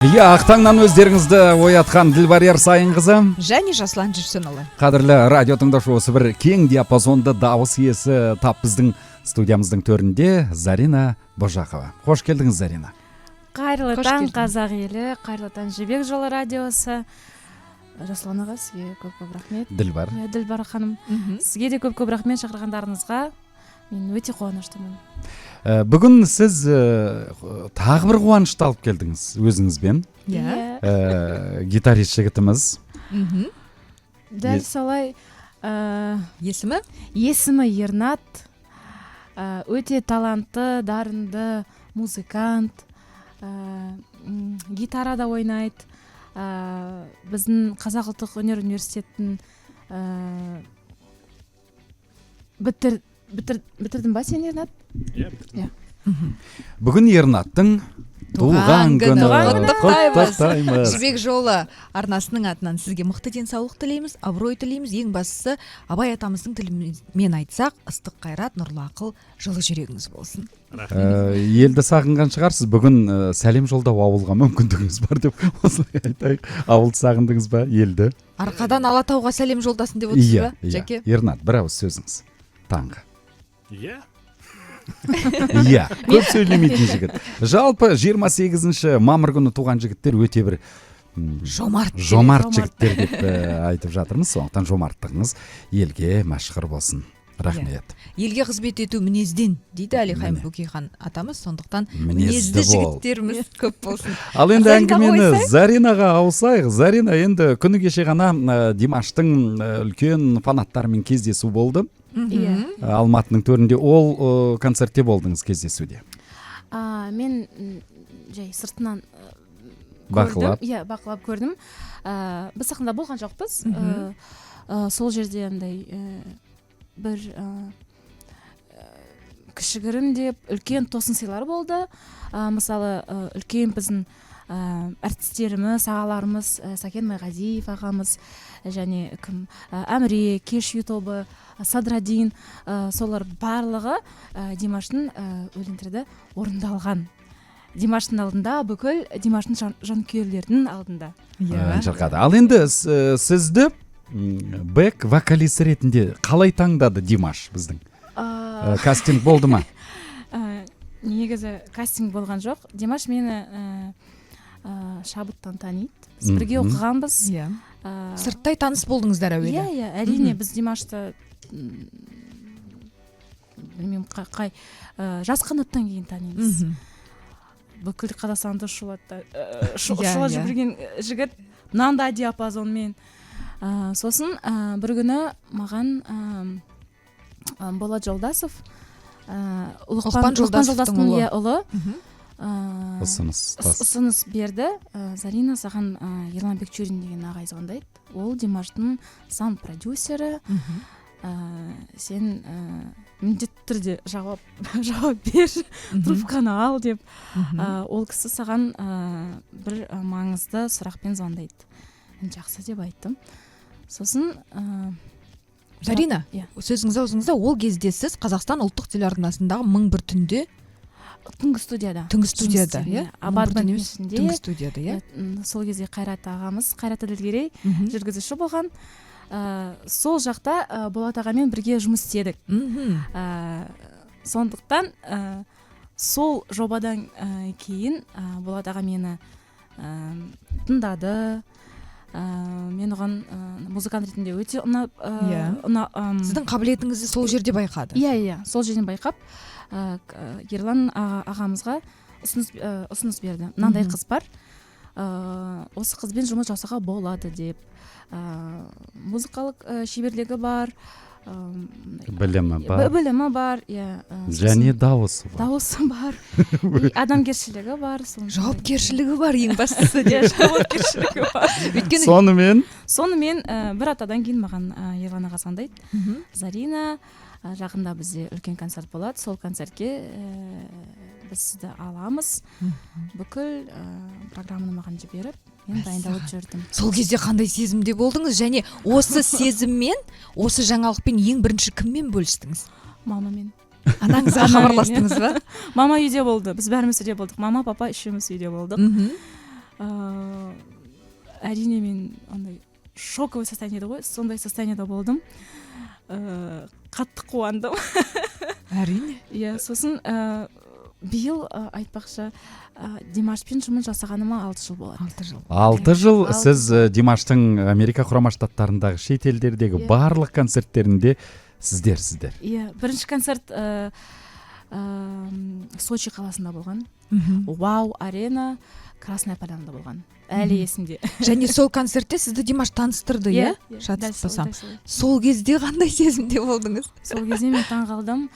Иә, ақтаңнан өздеріңізді оятқан Дилбар Ерсайынқызы және Жасұлан Жүрсінұлы. Қадірлі радио тыңдаушы, осы бір кең диапазонды дауыс иесі тап біздің студиямыздың төрінде Зарина Божақова. Қош келдіңіз, Зарина. Қайырлы Қош таң, келдіңіз. Қазақ елі, қайырлы таң, Жібек жолы радиосы. Жасұлан аға, сізге көп көп рахмет. Дилбар. Иә, Дилбар ханым, сізге де көп көп рахмет шақырғандарыңызға. Мен өте қуаныштымын. Бүгін сіз тағы бір қуанышты алып келдіңіз өзіңізбен. Гитарист жігітіміз. Дәл солай. Есімі? Есімі Ернат. Өте талантты, дарынды музыкант. Гитарада ойнайды. Біздің Қазақ ұлттық өнер университетін бітірдің ба сен, Ернат? Иә. Бүгін Ернаттың туған күні. Туған күні. Құттықтаймыз. Құттықтаймыз. Жібек жолы арнасының атынан сізге мықты денсаулық тілейміз, абырой тілейміз. Ең бастысы, Абай атамыздың тілімен айтсақ, ыстық қайрат, нұрлы ақыл, жылы жүрегіңіз болсын. Елді сағынған шығарсыз бүгін. Сәлем жолдау ауылға мүмкіндігіңіз бар деп осылай айтайық. Ауылды сағындыңыз ба, елді? Арқадан Алатауға сәлем жолдасын деп отырсыз Иә. ба, Иә. Жәке? Ернат, бір ауыз сөзіңіз таңғы. Иә. Иә, көп сөйлемейтін жігіт. Жалпы 28 мамыр күні туған жігіттер өте бір жомарт. Жомарт Жомарт. жігіттер деп айтып жатырмыз. Сондықтан жомарттығыңыз елге мәшһүр болсын. Рахмет. Елге қызмет ету мінезден дейді Әлихан Міне. Бөкейхан атамыз. Сондықтан мінезді мінезді бол. жігіттеріміз көп болсын. Ал енді Заринаға әңгімені ойсай? Заринаға ауысайық. Зарина, енді күні кеше ғана Димаштың үлкен фанаттарымен кездесу болды. Алматының төрінде. Ол концертте болдыңыз, кездесуде? Мен жай сыртынан бақылап. Көрдім, иә, бақылап көрдім. Біз сахнада болған жоқпыз. Сол жерде андай бір кішігірім деп үлкен тосын сыйлар болды. Мысалы, үлкен біздің әртістеріміз, ағаларымыз, Сәкен Майғазиев ағамыз және кім, Әміре, Кешью тобы, Садраддин, солар барлығы Димаштың өлеңдері орындалған. Димаштың алдында, бүкіл Димаштың жанкүйерлерінің алдында. Ән шырқады. Ал енді сізді бэк вокалист ретінде қалай таңдады Димаш біздің? Кастинг болды ма? Негізі кастинг болған жоқ. Димаш мені Шабыттан таниды, біз бірге оқығанбыз. Сырттай таныс болдыңыздар әуелі. Иә, әрине. Біз Димашты білмеймін, қай Жас қанаттан кейін танимыз. Бүкіл Қазақстанды шулатты, шулап жіберген жігіт мынандай диапазонмен. Сосын бір күні маған Болат Жолдасов, Ұлықпан Ұлықпан Жолдасовтың Жолдасовтың ұлы. Иә, ұлы ұсыныс ұсыныс берді. Зарина, саған Ерлан Бекчурин деген ағай звондайды, ол Димаштың саунд продюсері. Сен міндетті түрде жауап бер, трубканы ал деп. Ол кісі саған бір маңызды сұрақпен звондайды. Мен жақсы деп айттым. Сосын Зарина, Иә. сөзіңіз аузыңызда, ол кезде сіз Қазақстан ұлттық телеарнасындағы «Мың бір түнде» түнгі студияда түнгі жұмыс студияда, істедім, иә. Иә. Абат «Мың бір түн» емес, бөлмесінде. түнгі студияда, иә. Сол кезде Қайрат ағамыз, Қайрат Әділгерей жүргізуші болған. Сол жақта Болат ағамен бірге жұмыс істедік. Сондықтан сол жобадан кейін Болат аға мені тыңдады. Мен оған музыкант ретінде өте ұнап Сіздің қабілетіңізді сол жерде байқады. Иә, сол жерден байқап, Ерлан ағамызға ұсыныс берді: мынандай қыз бар, осы қызбен жұмыс жасауға болады деп. Музыкалық шеберлігі бар, білімі бар. Білімі бар, иә. Және дауысы бар. Дауысы бар и адамгершілігі бар сондай. Жауапкершілігі бар, ең бастысы. Иә, жауапкершілігі бар. Өйткені Сонымен Сонымен бір аптадан кейін маған Ерлан аға звондайды: Зарина, жақында бізде үлкен концерт болады, сол концертке біз сізді аламыз. Бүкіл программаны маған жіберіп, мен дайындалып жүрдім. Сол кезде қандай сезімде болдыңыз және осы сезіммен, осы жаңалықпен ең бірінші кіммен бөлістіңіз? Мамамен. Анаңызға Анаммен, хабарластыңыз ба? Мама үйде болды, біз бәріміз үйде болдық, мама, папа, үшеуміз үйде болдық. Әрине, мен андай шоковый состояние ғой, сондай состояниеда болдым. Қатты қуандым. Әрине. Иә, сосын биыл, айтпақшы, Димашпен жұмыс жасағаныма 6 жыл болады. 6 жыл. 6 жыл. 6. Сіз Димаштың Америка Құрама Штаттарындағы, шет елдердегі барлық концерттерінде сіздерсіздер. Иә, бірінші концерт Сочи қаласында болған, Вау Арена, Красная Полянада болған, әлі есімде. Және сол концертте сізді Димаш таныстырды, иә? Иә, дәл сол, Шатаспасам. Дәл солай. Сол кезде қандай сезімде болдыңыз? Сол кезде мен таңғалдым,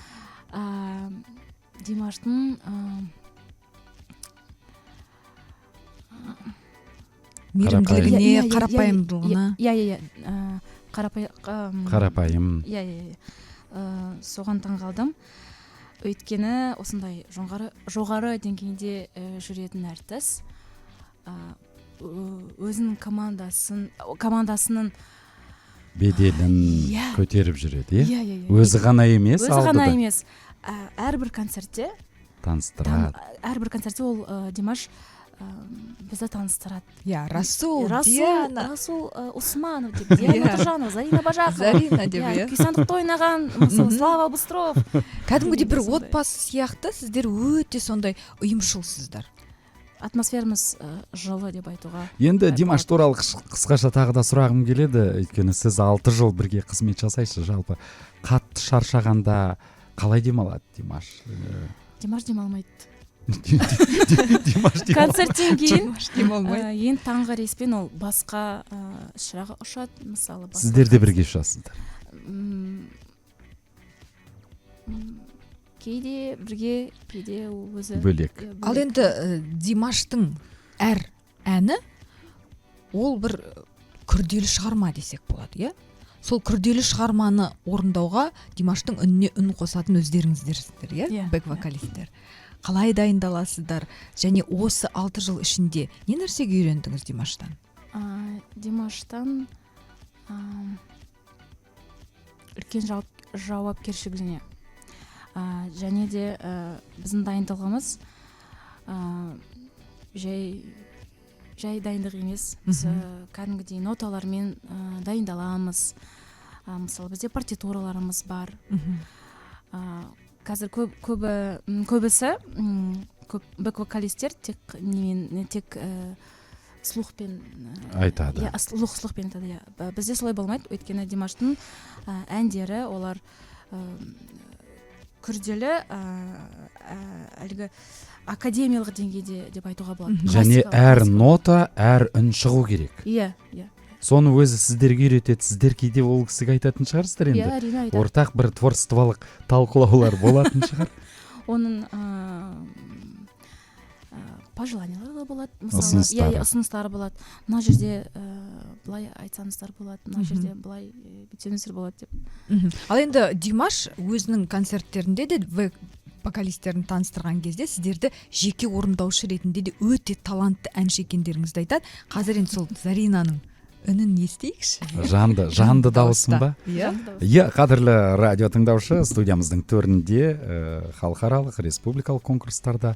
Димаштың мейірімділігіне, Иә, иә, иә, қарапайымдылығына. Иә, қарапай Қарапайым. Иә, соған таңғалдым, өйткені осындай жоғары деңгейде жүретін әртіс өзінің командасының беделін көтеріп жүреді, иә? Иә. Өзі ғана емес, Өзі ғана алдыда емес, әрбір концертте таныстырады. Әрбір концертте ол, Димаш, бізді таныстырады. Иә, Расул, Расул, Диана. Расул Усманов деп, Диана Тұржанова, Зарина Бажақова, Зарина деп. Иә, Иә. күйсандықта ойнаған, мысалы, Слава Быстров. Кәдімгідей бір Сондай. отбасы сияқты сіздер, өте сондай ұйымшылсыздар. Атмосферамыз жылы деп айтуға Енді Димаш болады. туралы қысқаша тағы да сұрағым келеді, өйткені сіз 6 жыл бірге қызмет жасайсыз. Жалпы, қатты шаршағанда қалай демалады Димаш? Димаш демалмайды. Димаш демалмайды. Концерттен кейін Димаш демалмайды. Ең таңғы рейспен ол басқа іс-шараға ұшады, мысалы, басқа Сіздер де бірге ұшасыздар? Кейде бірге, кейде ол өзі. Бөлек. Иә, Ал бөлек. енді Димаштың әр әні ол бір күрделі шығарма десек болады, иә? Сол күрделі шығарманы орындауға Димаштың үніне үн қосатын өздеріңіздерсіздер, иә? Иә, Бэк иә. вокалисттер қалай дайындаласыздар және осы 6 жыл ішінде не нәрсеге үйрендіңіз Димаштан? Димаштан үлкен жауапкершілігіне, және де біздің дайындығымыз жай дайындық емес. Біз кәдімгідей ноталармен дайындаламыз. Мысалы, бізде партитураларымыз бар. Қазір көбісі көп бэк вокалисттер тек немен не тек слухпен Айтады. Иә, слухпен айтады, иә. Бізде солай болмайды, өйткені Димаштың әндері олар күрделі, әлгі академиялық деңгейде деп айтуға болады. Және әр Классикалық. нота, әр үн шығу керек. Иә. Соны өзі сіздерге үйретеді, сіздер кейде ол кісіге айтатын шығарсыздар Иә, енді. Әрине, айтады. Ортақ бір творчестволық талқылаулар болатын шығар. Оның пожеланиялары да болады, мысалы, иә. Ұсыныстары. Иә, ұсыныстары болады: мына жерде былай айтсаңыздар болады, мына жерде былай бүйтсеңіздер болады деп. Ал енді Димаш өзінің концерттерінде де вокалистерін таныстырған кезде сіздерді жеке орындаушы ретінде де өте талантты әнші екендеріңізді айтады. Қазір енді сол Заринаның үнін естейікші. Жанды дауысым ба? Иә. Жанды дауыс. Иә, қадірлі радио тыңдаушы, студиямыздың төрінде халықаралық, республикалық конкурстарда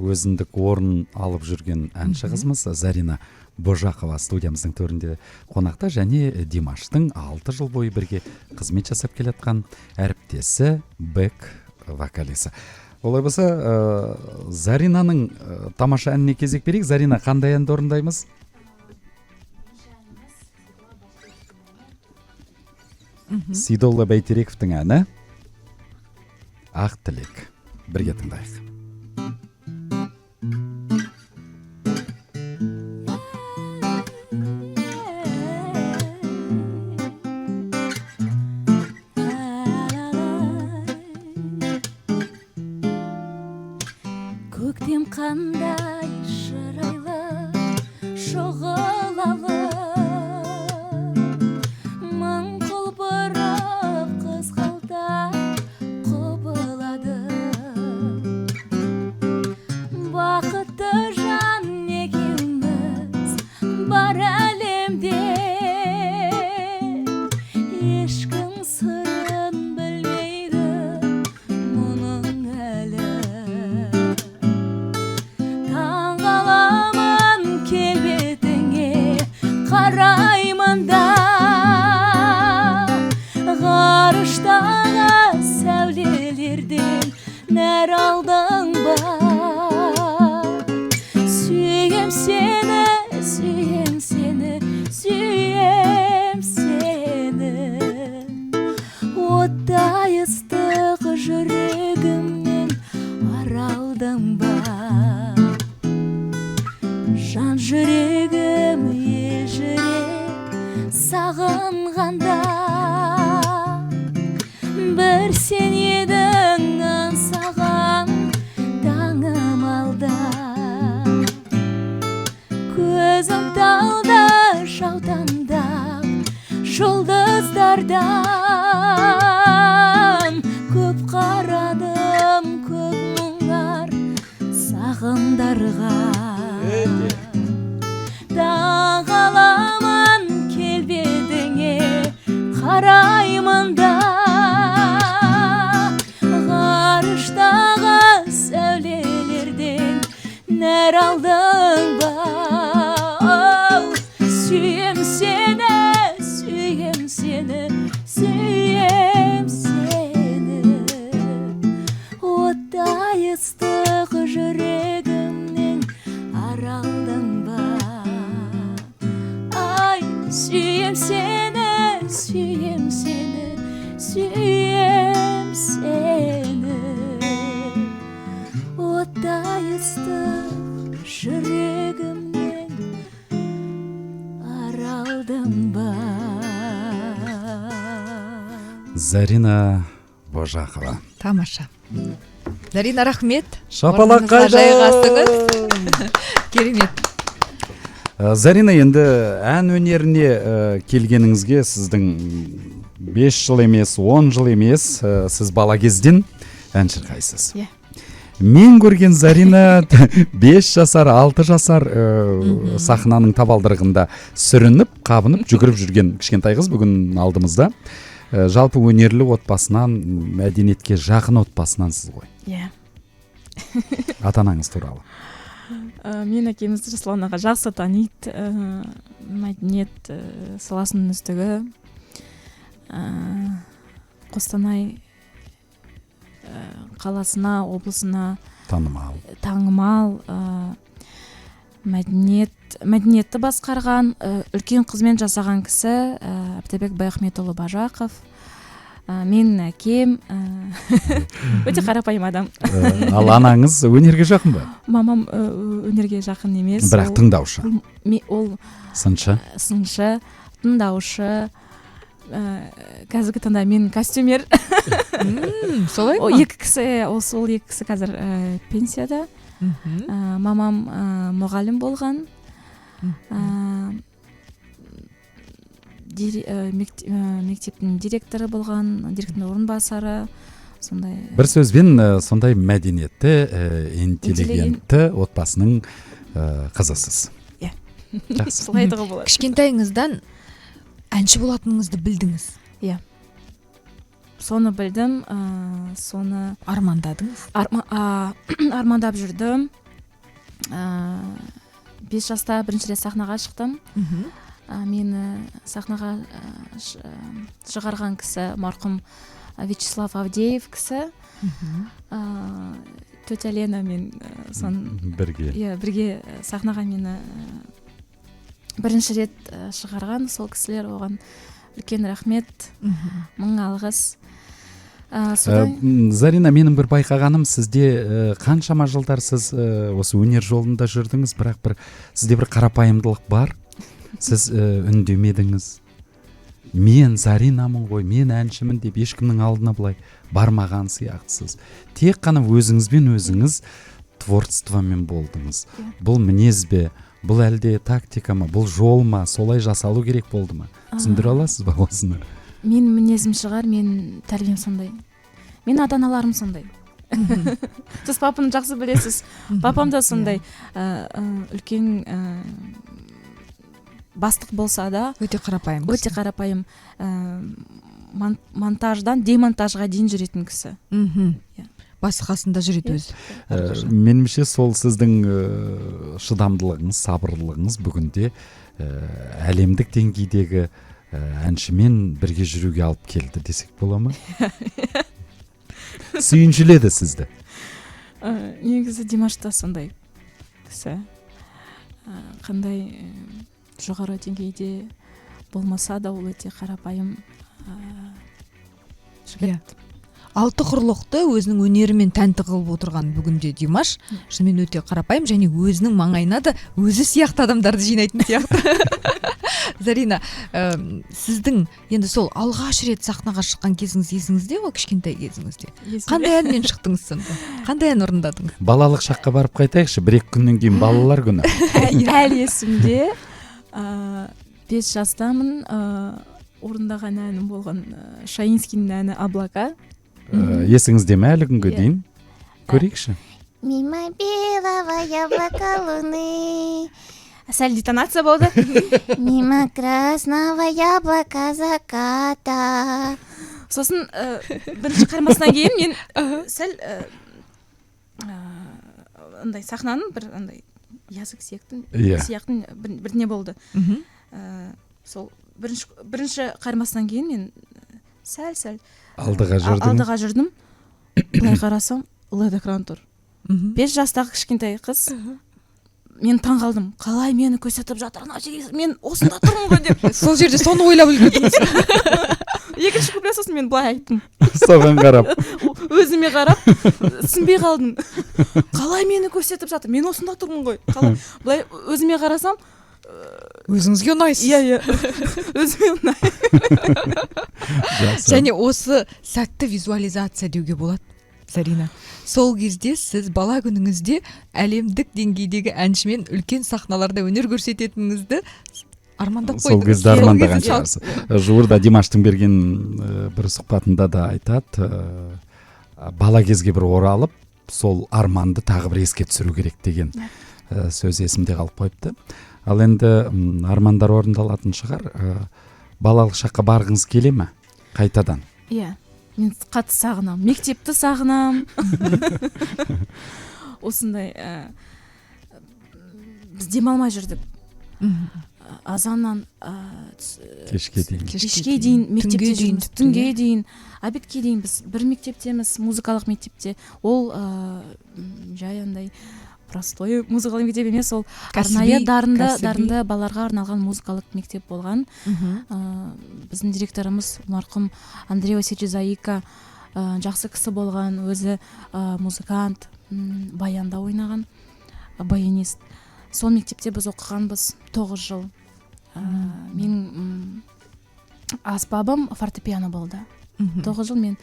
өзіндік орын алып жүрген әнші қызымыз Зарина Божақова студиямыздың төрінде қонақта және Димаштың 6 жыл бойы бірге қызмет жасап келе жатқан әріптесі, бэк вокалисі. Олай болса, Заринаның тамаша әніне кезек берейік. Зарина, қандай әнді орындаймыз? Сейдолла Бәйтерековтің әні «Ақ тілек». Бірге тыңдайық. Көктем қандай шырайлы, шұғылалы, мың құлпырып қызғалдақ құбылады. Бақытты жан екеуміз бар әлемде, ешкім сырын білмейді мұның әлі. Таңғаламын. Қараймын да, ғарыштағы сәулелерден нәр алдың ба? Сүйем сені, сүйем сені, сүйем сені. Оттай ыстық жүрегімнен аралдың ба? Жан жүрегім елжіреп сағынғанда, бір сен едің аңсаған таңым алда. Көзім талды жаутаңдап жұлдыздардан, көп қарадым көп мұңар сағымдарға. Таңғаламын келбетіңе, қараймын да, ғарыштағы сәулелерден нәр алдың ба? Оу, сүйем сені, сүйем сені, сүйем сені. Оттай ыстық жүрегімнен аралдың ба? Ай, сүйем сені, сүйем сені, сүйем сені. Оттай ыстық жүрегімнен аралдың ба? Зарина Божақова. Тамаша. Зарина, рахмет. Шапалақ Орныңызға қайда? жайғастыңыз. Керемет. Зарина, енді ән өнеріне келгеніңізге сіздің 5 жыл емес, 10 жыл емес, сіз бала кезден ән шырқайсыз. Иә. Мен көрген Зарина 5 жасар, 6 жасар, сахнаның табалдырығында сүрініп, қабынып, жүгіріп жүрген кішкентай қыз бүгін алдымызда. Жалпы өнерлі отбасынан, мәдениетке жақын отбасынансыз ғой. Иә. Ата-анаңыз туралы. Мен әкемізді Жасұлан аға жақсы таниды. Мәдениет саласының үздігі. Қостанай қаласына, облысына танымал, танымал, мәдениетті басқарған, үлкен қызмет жасаған кісі, Әбдібек Байахметұлы Бажақов. Менің әкем өте қарапайым адам. Ал анаңыз өнерге жақын ба? Мамам өнерге жақын емес. Бірақ тыңдаушы. Ол сыншы. Сыншы, тыңдаушы. Қазіргі таңда мен костюмер. Солай ма? Екі кісі, ол сол екі кісі қазір пенсияда. Мамам мұғалім болған. Мектептің директоры болған, директордың орынбасары, сондай. Бір сөзбен, сондай мәдениетті, интеллигентті отбасының қызысыз. Иә. Жақсы. Солай айтуға болады. Кішкентайыңыздан әнші болатыныңызды білдіңіз? Иә. Соны білдім, соны армандадыңыз? Армандап жүрдім. 5 жаста бірінші рет сахнаға шықтым. Мені сахнаға шығарған кісі марқұм Вячеслав Авдеев кісі. Тетя Лена мен сон бірге. Иә, бірге сахнаға мені бірінші рет шығарған сол кісілер, оған үлкен рахмет, мың алғыс. Содан Зарина, менің бір байқағаным, сізде қаншама жылдар сіз осы өнер жолында жүрдіңіз, бірақ бір сізде бір қарапайымдылық бар. Сіз үндемедіңіз. Мен Заринамын ғой, мен әншімін деп ешкімнің алдына былай бармаған сияқтысыз. Тек қана өзіңізбен өзіңіз творчествомен болдыңыз. Бұл мінез бе, бұл әлде тактика ма, бұл жол ма, солай жасалу керек болды ма? Түсіндіре аласыз ба осыны? Мен мінезім шығар, мен тәрбием сондай. Мен ата-аналарым сондай. Сіз папаны жақсы білесіз. Папам да сондай, үлкен бастық болса да, өте қарапайым. Өте қарапайым. Монтаждан демонтажға дейін жүретін кісі. Иә. Басы қасында жүреді өзі. Меніңше, сол сіздің шыдамдылығыңыз, сабырлылығыңыз бүгінде әлемдік деңгейдегі әншімен бірге жүруге алып келді десек бола ма? Сүйіншіледі сізді. Негізі Димаш та сондай кісі. Қандай жоғары деңгейде болмаса да, ол өте қарапайым жігіт. Иә. Алты құрлықты өзінің өнерімен тәнті қылып отырған бүгінде Димаш шынымен өте қарапайым және өзінің маңайына да өзі сияқты адамдарды жинайтын сияқты. Зарина, сіздің енді сол алғаш рет сахнаға шыққан кезіңіз есіңізде ғой, кішкентай кезіңізде? Есімде. Қандай әнмен шықтыңыз сонда, қандай ән орындадыңыз? Балалық шаққа барып қайтайықшы, бір екі күннен кейін балалар күні. Әлі есімде, 5 жастамын, орындаған әнім болған Шаинскийдің әні «Облака». Есіңізде ме әлі күнге Иә. дейін? Көрейікші. Мимо белого яблока луны, Сәл детонация болды. мимо красного яблока заката. Сосын бірінші қайырмасынан кейін мен сәл андай сахнаның бір андай язык сияқты сияқты бір не болды. Сол бірінші қайырмасынан кейін мен сәл сәл Алдыға жүрдіңіз. Алдыға жүрдім. Былай қарасам, лед экран тұр. 5 жастағы кішкентай қыз мен таң қалдым, қалай мені көрсетіп жатыр анау жерге, мен осында тұрмын ғой деп. Сол жерде соны ойлап үлгердіңіз. Екінші куплет, сосын мен былай айттым. Соған қарап. Өзіме қарап түсінбей қалдым, қалай мені көрсетіп жатыр, мен осында тұрмын ғой, қалай? Былай өзіме қарасам, Өзіңізге ұнайсыз. Иә, өзіме ұнайды. Жақсы. Және осы сәтті визуализация деуге болады, Зарина. Сол кезде сіз бала күніңізде әлемдік деңгейдегі әншімен үлкен сахналарда өнер көрсететініңізді армандап Сол қойдыңыз. кезде армандаған Сол кезде. шығарсыз. Жуырда Димаштың берген бір сұхбатында да айтады, бала кезге бір оралып, сол арманды тағы бір еске түсіру керек деген сөз есімде қалып қойыпты. Ал енді армандар орындалатын шығар. Балалық шаққа барғыңыз келе ме қайтадан? Иә, мен қатты сағынамын, мектепті сағынамын. Осындай біз демалмай жүрдік. Азаннан Кешке дейін. Кешке дейін мектепте Түнге дейін жүрміз. тіпті, Түнге иә. дейін, обедке дейін біз бір мектептеміз, музыкалық мектепте. Ол жай андай простой музыкалық мектеп емес, ол арнайы дарынды Кәсіби. дарынды балаларға арналған музыкалық мектеп болған. Біздің директорымыз марқұм Андрей Васильевич Заика, жақсы кісі болған, өзі музыкант, баянда ойнаған, баянист. Сол мектепте біз оқығанбыз 9 жыл. Менің аспабым фортепиано болды. 9 жыл мен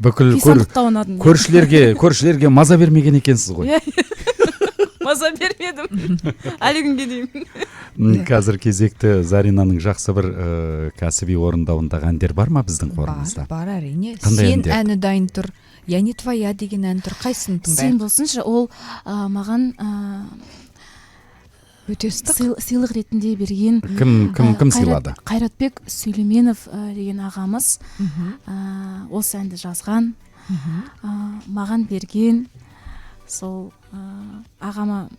Бүкіл күй сандықта ойнадым. көршілерге маза бермеген екенсіз ғой. Иә, маза бермедім, әлі күнге дейін. Қазір кезекті Заринаның жақсы бір кәсіби орындауындағы әндер бар ма біздің қорымызда? Бар, бар, әрине. Қандай «Сен» әндер? әні дайын тұр, «Я не твоя» деген ән тұр. Қайсысын «Сен» тыңдайық? болсыншы. Ол маған Өте ыстық. сыйлық ретінде берген. Кім кім сыйлады? Қайратбек Сүлейменов деген ағамыз осы әнді жазған, маған берген. Сол ағама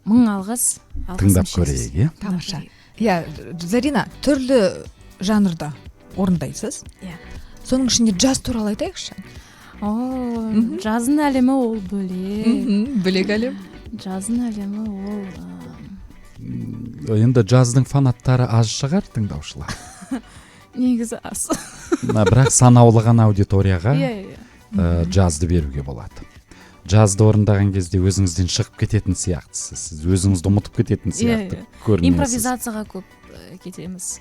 мың алғыс, алғысым Тыңдап шексіз. көрейік, иә. Тамаша. Иә, Зарина, түрлі жанрда орындайсыз. Иә. Соның ішінде джаз туралы айтайықшы. О, джаздың әлемі ол бөлек. Бөлек әлем. Джаздың әлемі ол Енді джаздың фанаттары аз шығар, тыңдаушылар. Негізі аз. Бірақ санаулы ғана аудиторияға иә иә джазды беруге болады. Джазды орындаған кезде өзіңізден шығып кететін сияқтысыз, сіз өзіңізді ұмытып кететін сияқты көрінесіз. Импровизацияға көп кетеміз,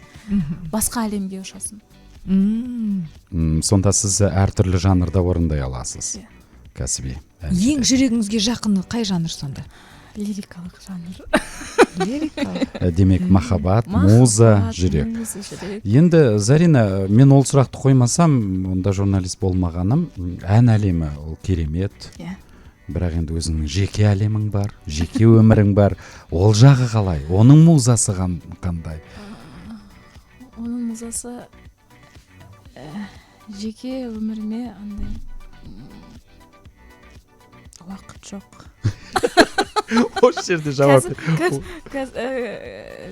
басқа әлемге ұшасың. Сонда сіз әртүрлі жанрда орындай аласыз. Иә. Кәсіби Ең әнші. жүрегіңізге жақыны қай жанр сонда? Лирикалық жанр. Лирикалық. Демек, махаббат, муза, жүрек. Муза, жүрек. Енді, Зарина, мен ол сұрақты қоймасам, онда журналист болмағаным. Ән әлемі ол керемет. Иә. Бірақ енді өзіңнің жеке әлемің бар, жеке өмірің бар. Ол жағы қалай? Оның музасы қандай? Оның музасы жеке өміріме андай Уақыт жоқ. Осы жерде жауап.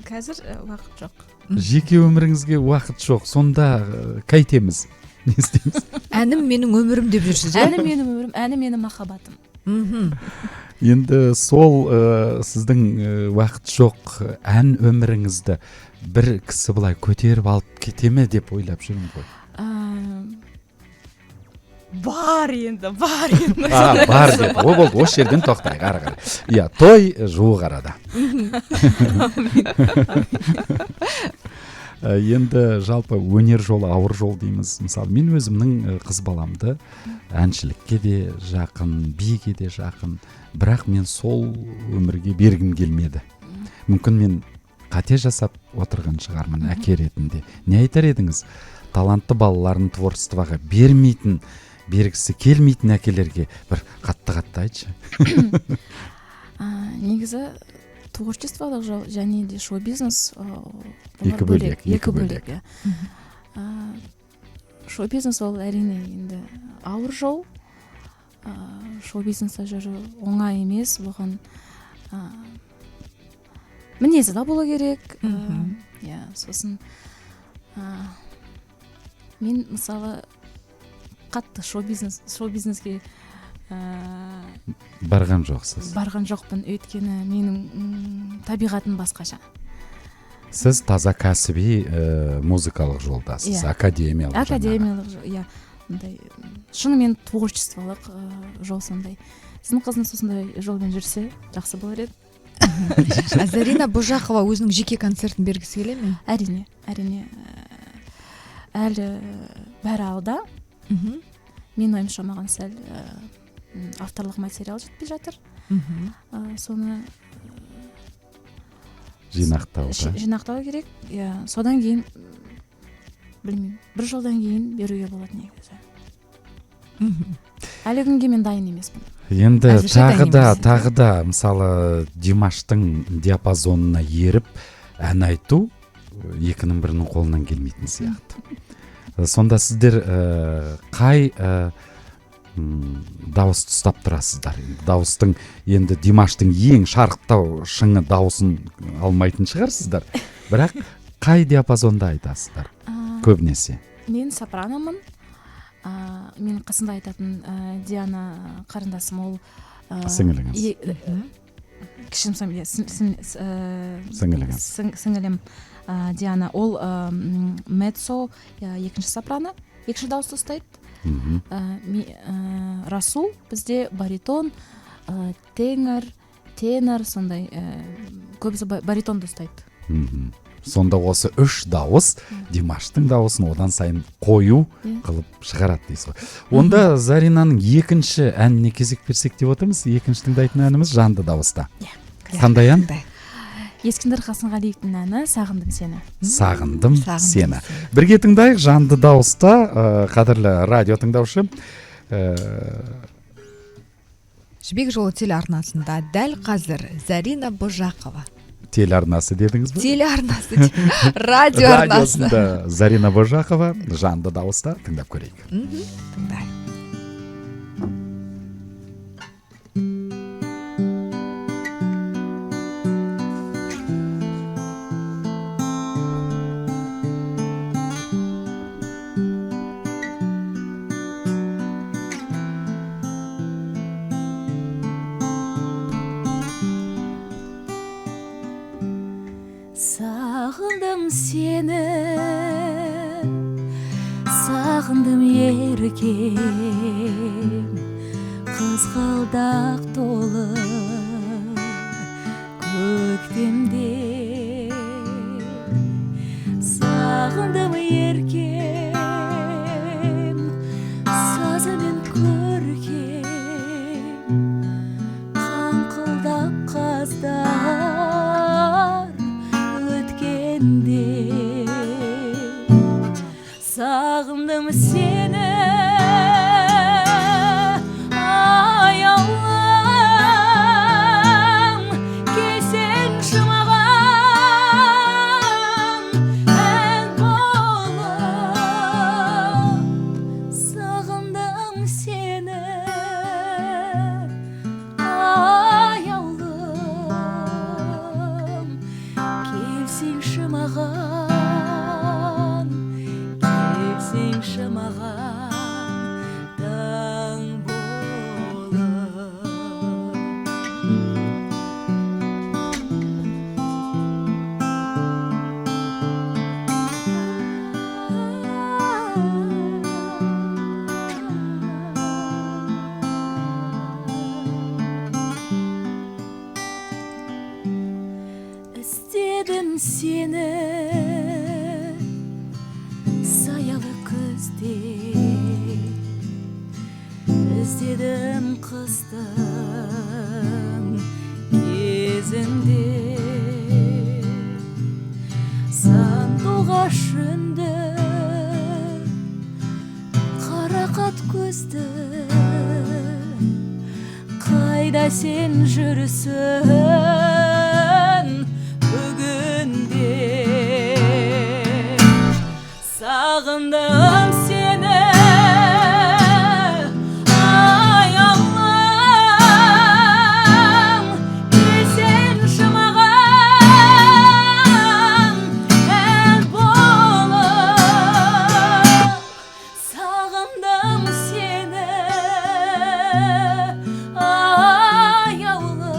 Қазір уақыт жоқ. Жеке өміріңізге уақыт жоқ. Сонда қайтеміз? Не істейміз? Әнім менің өмірім деп жүрсіз, иә? Әнім менің өмірім, әнім менің махаббатым. Енді сол сіздің уақыт жоқ ән өміріңізді бір кісі былай көтеріп алып кете ме деп ойлап жүрмін ғой. Бар енді, бар енді. Бар деп. О, болды, осы жерден тоқтайық ары қарай. Иә, той жуық арада. Енді жалпы өнер жолы ауыр жол дейміз. Мысалы, мен өзімнің қыз баламды әншілікке де жақын, биге де жақын, бірақ мен сол өмірге бергім келмеді. Мүмкін мен қате жасап отырған шығармын әке ретінде. Не айтар едіңіз? Талантты балаларын творчествоға бермейтін, бергісі келмейтін әкелерге бір қатты-қатты айтшы. Негізі творчестволық жол және де шоу-бизнес, екі бөлек, екі бөлек. Шоу-бизнес ол әрине енді ауыр жол. Шоу-бизнесте жүру оңай емес, бұған мінезі да болу керек. Иә, сосын мен мысалы қатты шоу-бизнеске барған жоқсыз. Барған жоқпын, өйткені менің табиғатым басқаша. Сіз таза кәсіби музыкалық жолдасыз, академиялық. Академиялық, иә. Шынымен творчестволық жол сондай. Сіздің қызыңыз осындай жолмен жүрсе, жақсы болар еді. Зарина Божақова өзінің жеке концертін бергісі келе ме? Әрине, әрине. Әлі бәрі алда. Мен ойымша маған сәл авторлық материал жетпей жатыр. Соны жинақтау керек. Иә, содан кейін білмеймін, бір жылдан кейін беруге болады негізі. Әлі күнге мен дайын емеспін. Енді тағы да мысалы Димаштың диапазонына еріп ән айту екінің бірінің қолынан келмейтін сияқты. Сонда сіздер қай дауысты ұстап тұрасыздар? Дауыстың енді Димаштың ең шарықтау шыңы дауысын алмайтын шығарсыздар. Бірақ қай диапазонда айтасыздар көбінесе? Мен сопраномын. Мен қасында айтатын Диана қарындасым, ол сіңіліңіз. Кішірім, сіңіліңіз. Сіңілім Диана, ол меццо, екінші сопрано, екінші дауысты ұстайды. Расул бізде баритон, тенор, сондай, көбісі баритонды ұстайды. Сонда осы үш дауыс Димаштың дауысын одан сайын қою қылып шығарады дейсіз ғой. Онда Заринаның екінші әніне кезек берсек деп отырмыз. Екінші тыңдайтын әніміз жанды дауыста. Қандай ән? Ескендір Қасымғалиевтің әні «Сағындым сені». Сағындым сені. Бірге тыңдайық жанды дауыста, қадірлі радио тыңдаушы. Жібек жолы телеарнасында дәл қазір Зарина Божақова. Телеарнасы дедіңіз бе? Телеарнасы, радио арнасы. Радиосында Зарина Божақова жанды дауыста, тыңдап көрейік. Тыңдайық. Сағындым сені, сағындым еркем, қызғалдақ толы көктемде. Сағындым еркем, сазымен көркем, қаңқылдап қаздар. Сағындым сені, аяулым, келсеңші маған ән болып. Сағындым сені, маған, келсеңші маған таң болып. Іздедім сені саялы күзде, іздедім қыстың кезінде. Сандуғаш үнді, қарақат көзді, қайда сен жүрсің бүгінде? Сағындым сені, аяулым, келсеңші маған ән болып. Сағындым сені, аяулым,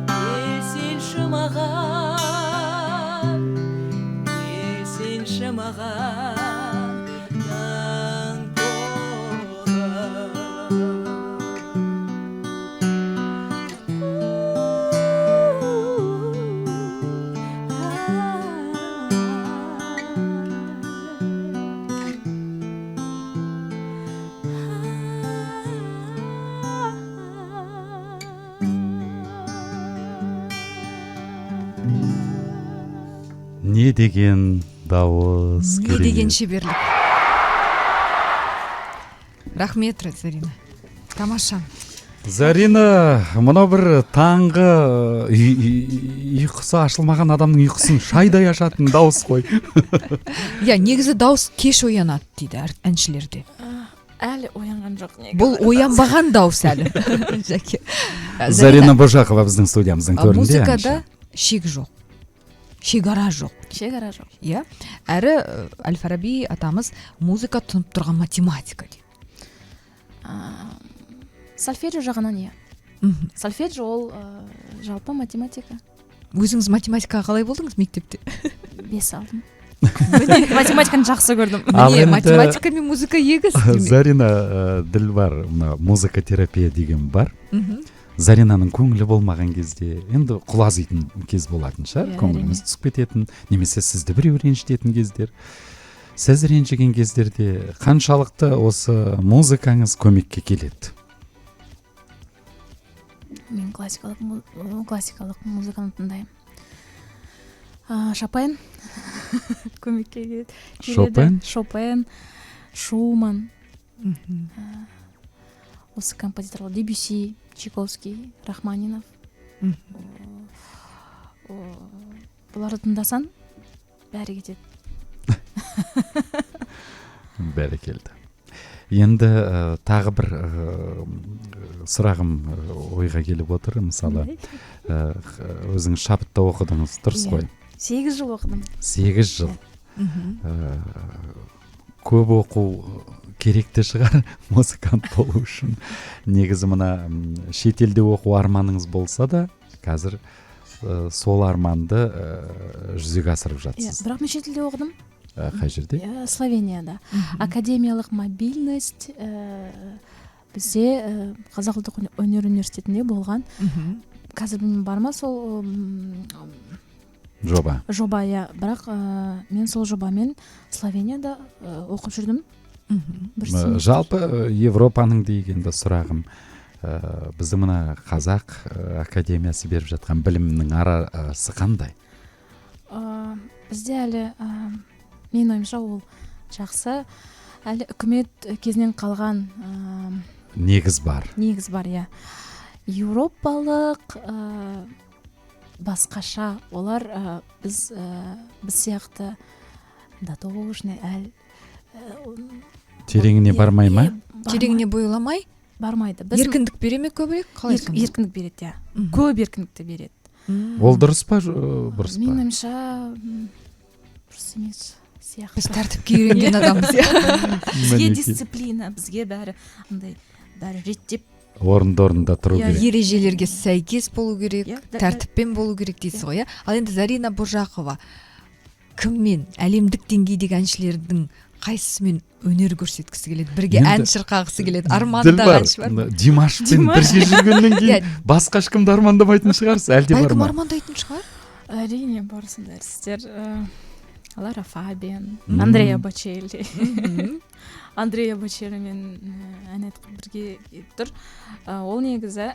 келсеңші маған, келсеңші маған таң болып. Не деген дауыс, Не керемет. деген шеберлік. Рахмет, Зарина, тамаша. Зарина, мынау бір таңғы ұйқысы ашылмаған адамның ұйқысын шайдай ашатын дауыс қой. Иә, негізі дауыс кеш оянады дейді әншілерде. Әлі оянған жоқ негізі. Бұл оянбаған дауыс әлі, Жәке. Зарина Божақова біздің студиямыздың төрінде, Музыкада әнші. шек жоқ, шекара жоқ. Шекара жоқ. Иә, әрі әл Фараби атамыз музыка тұнып тұрған математика дейді. Сольфеджио жағынан иә. Сольфеджио ол жалпы математика. Өзіңіз математикаға қалай болдыңыз мектепте? 5 алдым. Математиканы жақсы көрдім. Ал Міне, енді- математика мен музыка егіз демек. Зарина, Ділбар, мына музыка терапия деген бар. Заринаның көңілі болмаған кезде, енді құлазитын кез болатын шығар, Иә, көңіліңіз әрине. түсіп кететін, немесе сізді біреу ренжітетін кездер. Сіз ренжіген кездерде қаншалықты осы музыкаңыз көмекке келеді? Мен классикалық музыканы тыңдаймын. Шопен көмекке келеді. Шопен? Шопен, Шуман. Осы композиторлар, Дебюсси, Чайковский, Рахманинов. Бұларды тыңдасаң, бәрі кетеді. Бәрекелді. Енді тағы бір сұрағым ойға келіп отыр. Мысалы, өзіңіз шабытта оқыдыңыз, дұрыс Иә. қой? 8 жыл оқыдым. 8 жыл. Көп оқу керек те шығар музыкант болу үшін. Негізі мына шетелде оқу арманыңыз болса да, қазір сол арманды жүзеге асырып Иә, жатсыз. бірақ мен шетелде оқыдым. Қай жерде? Иә, Словенияда. Академиялық мобильность, бізде Қазақ ұлттық өнер университетінде болған. Қазір білмеймін, бар ма сол жоба? Жоба, иә. Бірақ мен сол жобамен Словенияда оқып жүрдім. Бір семестр. Жалпы, Европаның дегенде сұрағым, біздің мына Қазақ академиясы беріп жатқан білімнің арасы қандай? Бізде әлі, менің ойымша, ол жақсы. Әлі үкімет кезінен қалған негіз бар. Негіз бар, иә. Еуропалық басқаша. Олар біз сияқты дотошный әл Тереңіне бармай ма? Тереңіне бойламай? Бармайды. Біз Еркіндік бере ме көбірек? Қалай сонда? Еркіндік береді, иә. Көп еркіндікті береді. Ол дұрыс па, бұрыс па? Менің ойымша, дұрыс емес сияқты. Біз тәртіпке үйренген адамбыз, иә. Бізге Мінекей. дисциплина, бізге бәрі андай, бәрі реттеп, орынды орнында тұру Иә, керек. Ережелерге сәйкес болу керек, Иә, тәртіппен болу керек дейсіз ғой, иә. Ал енді Зарина Божақова кіммен, әлемдік деңгейдегі әншілердің қайсысымен өнер көрсеткісі келеді, бірге Енді ән шырқағысы келеді, армандағы Дилбар, әнші бар ма? Димашпен Димаш. бірге жүргеннен кейін Иә. басқа ешкімді армандамайтын шығарсыз, әлде бар Бәлкім, ма? армандайтын шығар. Әрине, бар сондай әртістер. Лара Фабиан, Андреа Бочелли. Андреа Бочеллимен ән айтып бірге кетіп тұр. Ол негізі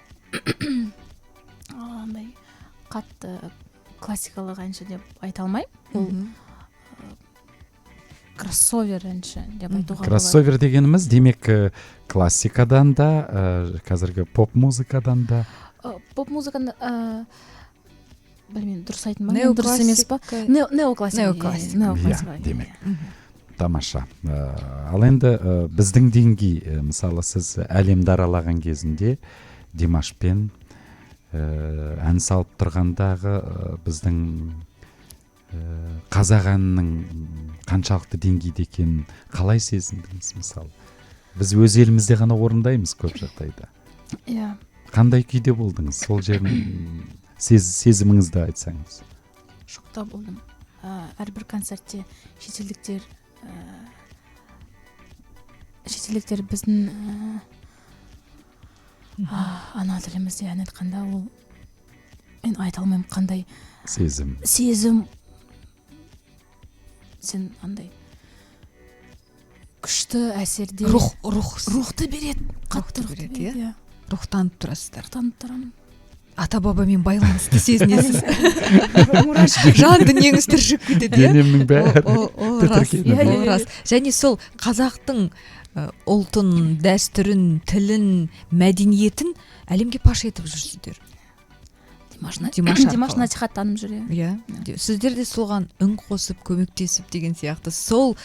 андай қатты классикалық әнші деп айта алмаймын, ол кроссовер әнші деп айтуға болады. Кроссовер дегеніміз, демек, классикадан да, қазіргі поп музыкадан да. Поп музыканы, білмеймін, дұрыс айттым ба мен, дұрыс емес па? Неоклассика. Неоклассика, иә, Неоклассика. Неоклассика, Иә, иә, демек. иә. Тамаша. Ал енді біздің деңгей, мысалы, сіз әлемді аралаған кезінде Димашпен ән салып тұрғандағы біздің қазақ әнінің қаншалықты деңгейде екенін қалай сезіндіңіз? Мысалы, біз өз елімізде ғана орындаймыз көп жағдайда. Иә. Қандай күйде болдыңыз, сол жерін сезіміңізді айтсаңыз. Шокта болдым. Әрбір концертте шетелдіктер біздің ана тілімізде ән айтқанда, ол мен айта алмаймын қандай сезім. Сезім. Сен андай күшті әсерде, Рух рухты береді қатты. Рухты Рухты береді, береді, иә. Рухтанып тұрасыздар. Рухтанып тұрамын. Ата бабамен байланысты сезінесіз, Мурашки. жан дүниеңіз түршігіп кетеді, иә. Денемнің бәрі Ол рас. тітіркеніп. Иә, Ол иә, рас. Және сол қазақтың ұлтын, дәстүрін, тілін, мәдениетін әлемге паш етіп жүрсіздер. Димаш Димаш Димаш арқылы. насихаттанып жүр, иә. Иә, сіздер де соған үн қосып, көмектесіп деген сияқты, сол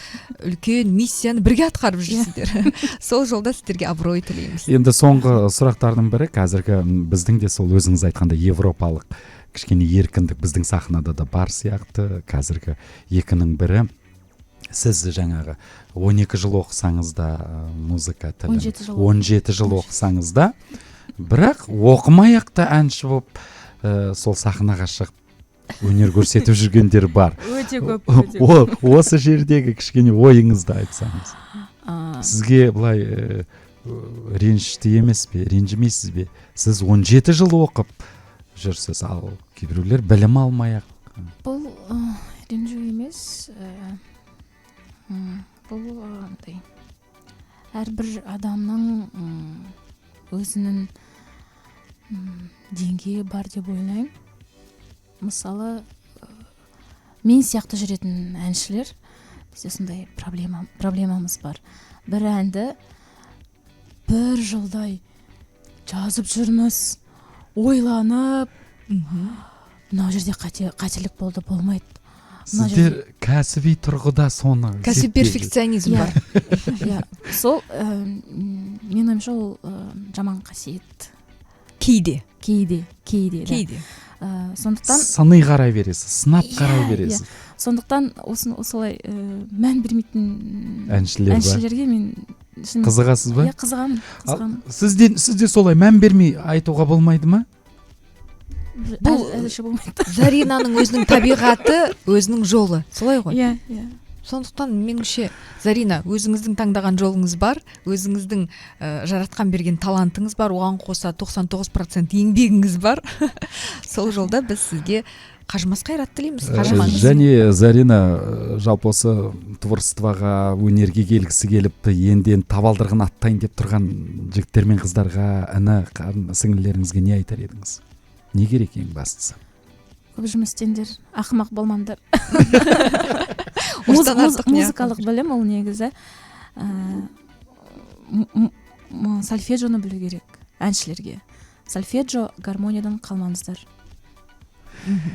үлкен миссияны бірге атқарып жүрсіздер. Сол жолда сіздерге абырой тілейміз. Енді соңғы сұрақтардың бірі: қазіргі біздің де сол өзіңіз айтқандай европалық кішкене еркіндік біздің сахнада да бар сияқты. Қазіргі екінің бірі, сіз жаңағы 12 жыл оқысаңыз да музыка тілін, 17 жыл. 17 жыл оқысаңыз да, бірақ оқымай ақ та әнші болып, сол сахнаға шығып өнер көрсетіп жүргендер бар. Өте көп, өте көп. Осы жердегі кішкене ойыңызды айтсаңыз. Сізге былай ренішті емес пе, ренжімейсіз бе? Сіз 17 жыл оқып жүрсіз, ал кейбіреулер білім алмай ақ. Бұл ренжу емес, бұл андай әрбір адамның өзінің деңгейі бар деп ойлаймын. Мысалы, мен сияқты жүретін әншілер, бізде сондай проблемамыз бар: бір әнді бір жылдай жазып жүрміз, ойланып, мынау жерде қателік болды, болмайды мына. Сіздер кәсіби тұрғыда соны Кәсіби зерттеп перфекционизм Иә. бар. Иә, сол, менің ойымша, ол жаман қасиет. Кейде. Кейде, да. Кейде. Сондықтан сыни қарай бересіз, сынап Иә, қарай бересіз. Сондықтан осыны осылай мән бермейтін Әншілер бар. әншілерге мен шын Қызығасыз ба? Иә, қызығамын. Ал Қызығамын. сізде солай мән бермей айтуға болмайды ма? Әзірше болмайды. Заринаның өзінің табиғаты, өзінің жолы, солай ғой? Иә. Сондықтан, меніңше, Зарина, өзіңіздің таңдаған жолыңыз бар, өзіңіздің жаратқан берген талантыңыз бар, оған қоса 99% еңбегіңіз бар. Сол жолда біз сізге қажымас қайрат тілейміз. Қажымаңыз. Және Зарина, жалпы осы творчествоға, өнерге келгісі келіп, енді енді табалдырығын аттайын деп тұрған жігіттер мен қыздарға, іні сіңлілеріңізге не айтар едіңіз? Не керек ең бастысы? Көп жұмыс істеңдер, ақымақ болмаңдар. Осыдан артық не? Музыкалық білім ол негізі сольфеджионы білу керек әншілерге. Сольфеджио, гармониядан қалмаңыздар.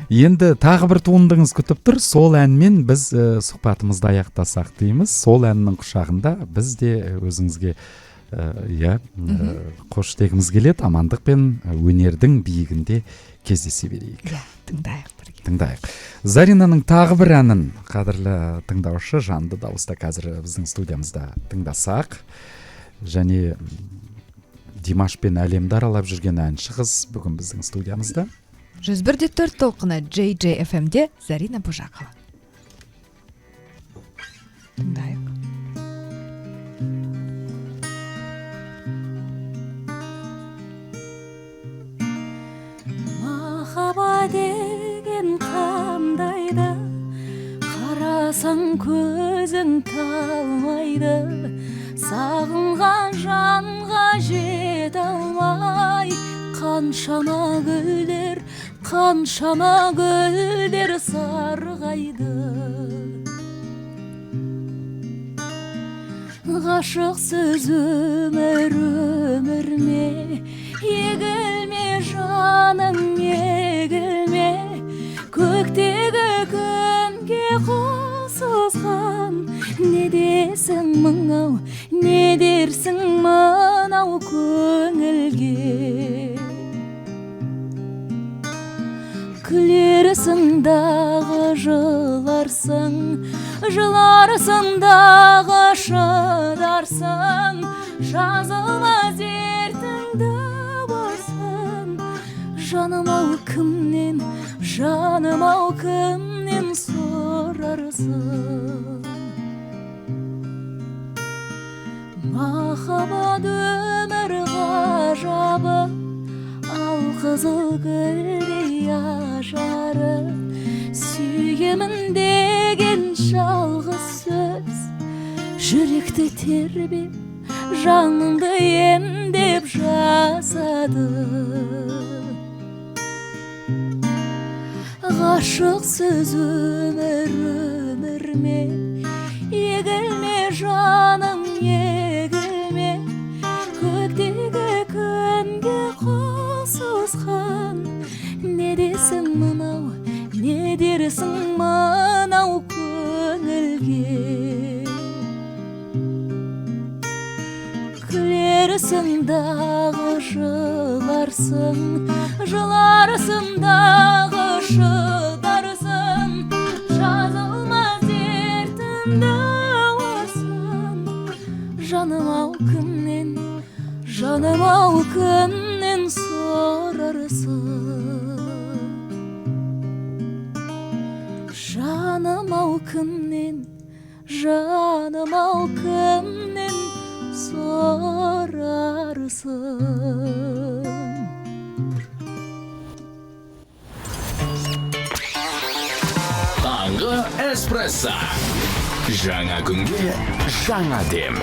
Енді тағы бір туындыңыз күтіп тұр. Сол әнмен біз сұхбатымызды аяқтасақ дейміз. Сол әннің құшағында біз де өзіңізге Иә, қош дегіміз келеді. Амандық пен өнердің биігінде кездесе берейік. Иә, тыңдайық бірге. Тыңдайық. Заринаның тағы бір әнін, қадірлі тыңдаушы, жанды дауыста қазір біздің студиямызда тыңдасақ. Және Димашпен әлемді аралап жүрген әнші қыз бүгін біздің студиямызда. 101,4 толқыны JJFM-де Зарина Божақова. Тыңдайық. Махаббат деген қандай да, қарасаң көзің талмайды, сағынған жанға жете алмай, қаншама гүлдер, қаншама гүлдер сарғайды. Ғашықсыз өмір өмір ме, егілме жаным егілме, көктегі күнге қол созған, не дерсің мынау, не дерсің мынау көңілге. Күлерсің дағы жыларсың, жыларсың дағы шыдарсың, жазылмас дертіңді барсың, жаным ау кімнен, жаным ау кімнен сұрарсың. Махаббат өмір ғажабы, ал қызыл гүлдей ажары, сүйемін деген жалғыз сөз, жүректі тербеп, жаныңды емдеп жазады. Ғашықсыз өмір өмір ме, егілме жаным егілме, көктегі күнге қол созған, не десің мынау, не дерсің мынау көңілге. Күлерсің дағы жыларсың, жыларсың дағы шыдарсың, жазылмас дертіңді аларсың, жаным ау кімнен, жаным ау кімнен сұрарсың. Жаным ау кімнен, жаным ау кімнен сұрарсың. Таңғы эспрессо. Жаңа күнге жаңа дем.